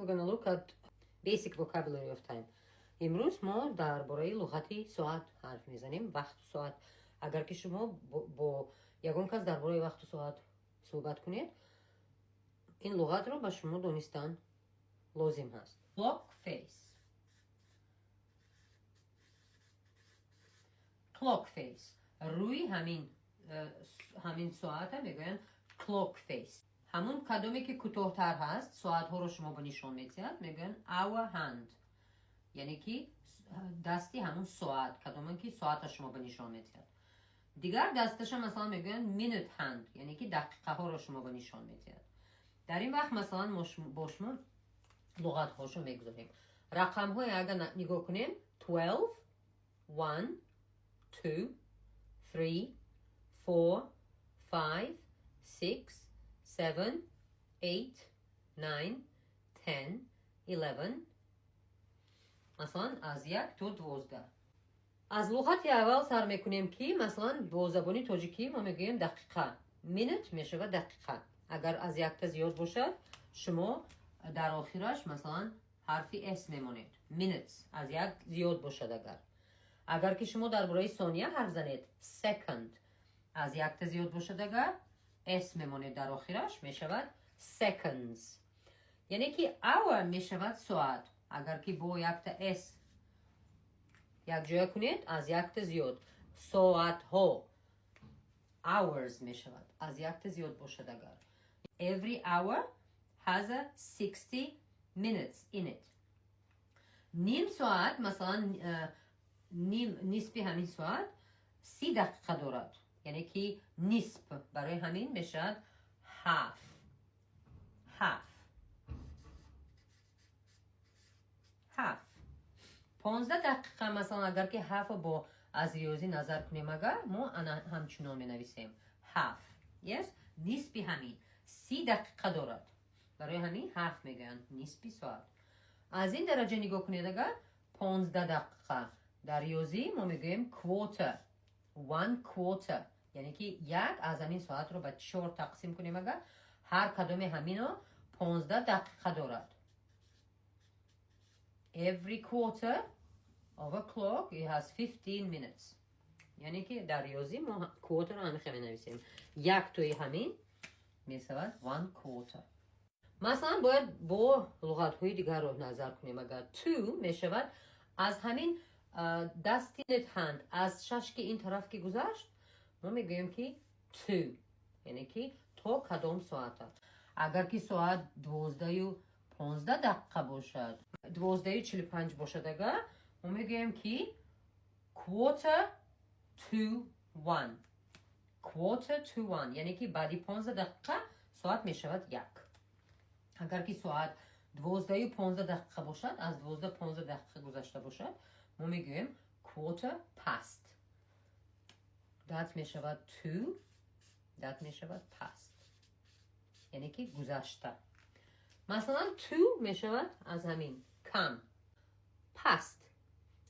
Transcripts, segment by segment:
We're gonna look at basic vocabulary of time. Имрӯз мо дар бораи луғати соат ҳарф мезанем, вақту соат. Агар ки шумо бо ягон кас дар бораи вақту соат суҳбат кунед, ин луғатро ба шумо донистан лозим ҳаст. Clock face. Clock face. Рӯи ҳамин соата мегӯянд clock face. Ҳамун кадоме ки кӯтоҳтар ҳаст, соатҳоро шумо ба нишон медиҳад, мегӯянд hour hand. Яъне ки дасти ҳамун соат, кадоме ки соата шумо ба нишон медиҳад. Дигар дасташа, масалан, мегӯянд minute hand, яъне ки дақиқаҳоро шумо ба нишон медиҳад. Дар ин вақт, масалан, мо бо шумо луғатҳошо мегузорем. Рақамҳое агар нигоҳ кунем: 12, 1, 2, 3, 4, 5, 6, 7, 8, 9, 10, 11, масалан, аз 1 то 12. Аз луғати аввал сар мекунем, ки, масалан, бо забони тоҷикӣ мо мегӯем дақиқа. Minute мешавад дақиқа. Агар аз якта зиёд бошад, шумо дар охираш, масалан, ҳарфи s мемонед. Minutes аз як зиёд бошад агар. Агар ки шумо дар бораи сония ҳарф занед, second аз якта зиёд бошад агар, s мемонед дар охираш, мешавад seconds. Яъне ки hour мешавад соат. Агар ки бо якта s якҷоя кунед, аз якта зиёд соатҳо, hours мешавад аз якта зиёд бошад агар. Every hour has a 60 minutes in it. Ним соат, масалан, ним, нисфи ҳамин соат 30 дақиқа дорад, яъне ки нисф, барои ҳамин мешавад half. Half, half 15 дақиқа. Масалан, агар ки half бо аз риёзӣ назар кунем агар, мо ана ҳамчунон менависем half, yes. Нисфи ҳамин 30 дақиқа дорад, барои ҳамин half мегӯянд, нисфи соат. Аз ин дараҷа нигоҳ кунед агар, 15 дақиқа дар риёзӣ мо мегӯем quarter, one quarter, яъне ки як аз ҳамин соатро ба чор тақсим кунем агар, ҳар кадоми ҳамино 15 дақиқа дорад. Every quarter of a clock, it has 15 minutes. Яъне ки дар риёзӣ мо quarter ро ҳамин менависем, як тои ҳамин мешавад one quarter. Масалан, бояд бо луғатҳои дигарро назар кунем агар, two мешавад аз ҳамин дасти hand, аз 6 ки ин тараф ки гузашт, мо мегӯем ки to, яъне ки то кадом соата. Агар ки соат 12:15 бошад, 12:45 бошад агар, мо мегӯем ки quarter to one. Quarter to one, яъне ки баъди 15 дақиқа соат мешавад 1. Агар ки соат 12:15 бошад, аз 12:15 гузашта бошад, мо мегӯем quarter past. That мешавад to, that мешавад past, яъне ки гузашта. Масалан, too мешавад аз ҳамин кам. Past,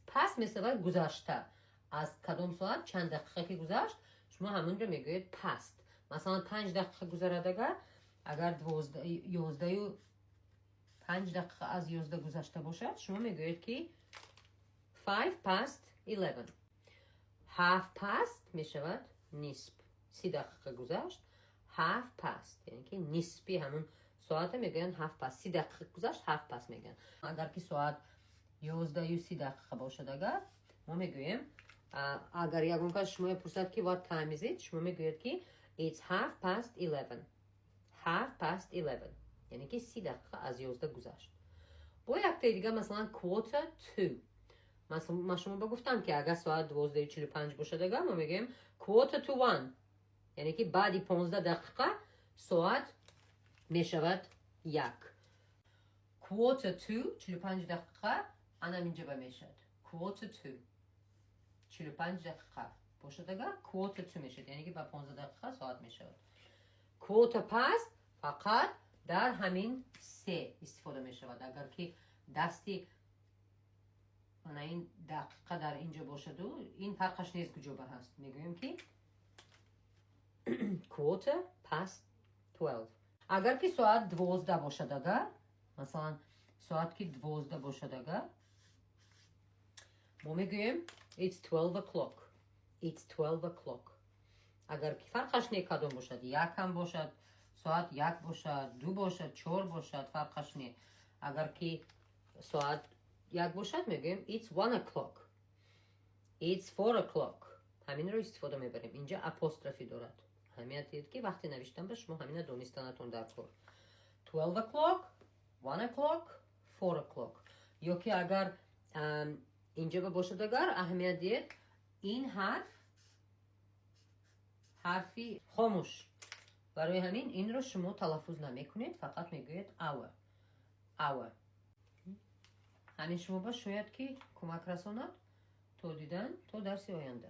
past мешавад гузашта. Аз кадом соат чанд дақиқа ки гузашт, шумо ҳамонҷо мегӯед past. Масалан, 5 дақиқа гузарад агар, агар 11:05 аз 11 гузашта бошад, шумо мегӯед ки 11:05. Half past мешавад нисф. 30 дақиқа гузашт, half past, яъне ки нисфи ҳамун соата мегӯянд half past. 30 дақиқа гузашт, half past мегӯянд. Агар ки соат 11:30 бошад агар, мо мегӯем, агар ягон кас шумо мепурсад ки "What time is it?", шумо мегӯед ки "It's 11:30." 11:30, яъне ки 30 дақиқа аз 11 гузашт. Бо яктаи дига, масалан, quarter to. Ма шумо ба гуфтам ки агар соат 12:45 бошад агар, мо мегӯем quarter to one, яъне ки баъди 15 дақиқа соат мешавад 1. Quarter to, 45 дақиқа, анам инҷа ба мешавад quarter to. 45 дақиқа бошад агар, quarter to мешавад, яъне ки ба 15 дақиқа соат мешавад. Quarter past фақат дар ҳамин се истифода мешавад. Агар ки дасти ана ин дақиқа дар инҷо бошаду, ин фарқаш нест куҷо ба ҳаст, мегӯем ки 12:15. Агар ки соат 12 бошад агар, масалан. Соат ки 12 бошад агар, мо мегӯем "It's 12 o'clock". "It's 12 o'clock". Агар ки фарқаш не кадом бошад, якам бошад, соат 1 бошад, 2 бошад, 4 бошад, фарқаш не. Агар ки соат 1 бошад, мегӯем "It's 1 o'clock". "It's 4 o'clock". Ҳаминро истифода мебарем. Инҷа апострофи дорад. Аҳамият диҳед, ки вақте навиштан ба шумо ҳамина донистанатон дар кор. 12 o'clock, 1 o'clock, 4 o'clock. Ё ки агар инҷа ба бошад агар, аҳамият диҳед, ин ҳарф ҳарфи хомӯш. Барои ҳамин инро шумо талаффуз намекунед, фақат мегӯед "hour", "hour". Ҳамин шумо ба шояд ки кӯмак расонад. То дидан, то дарси оянда.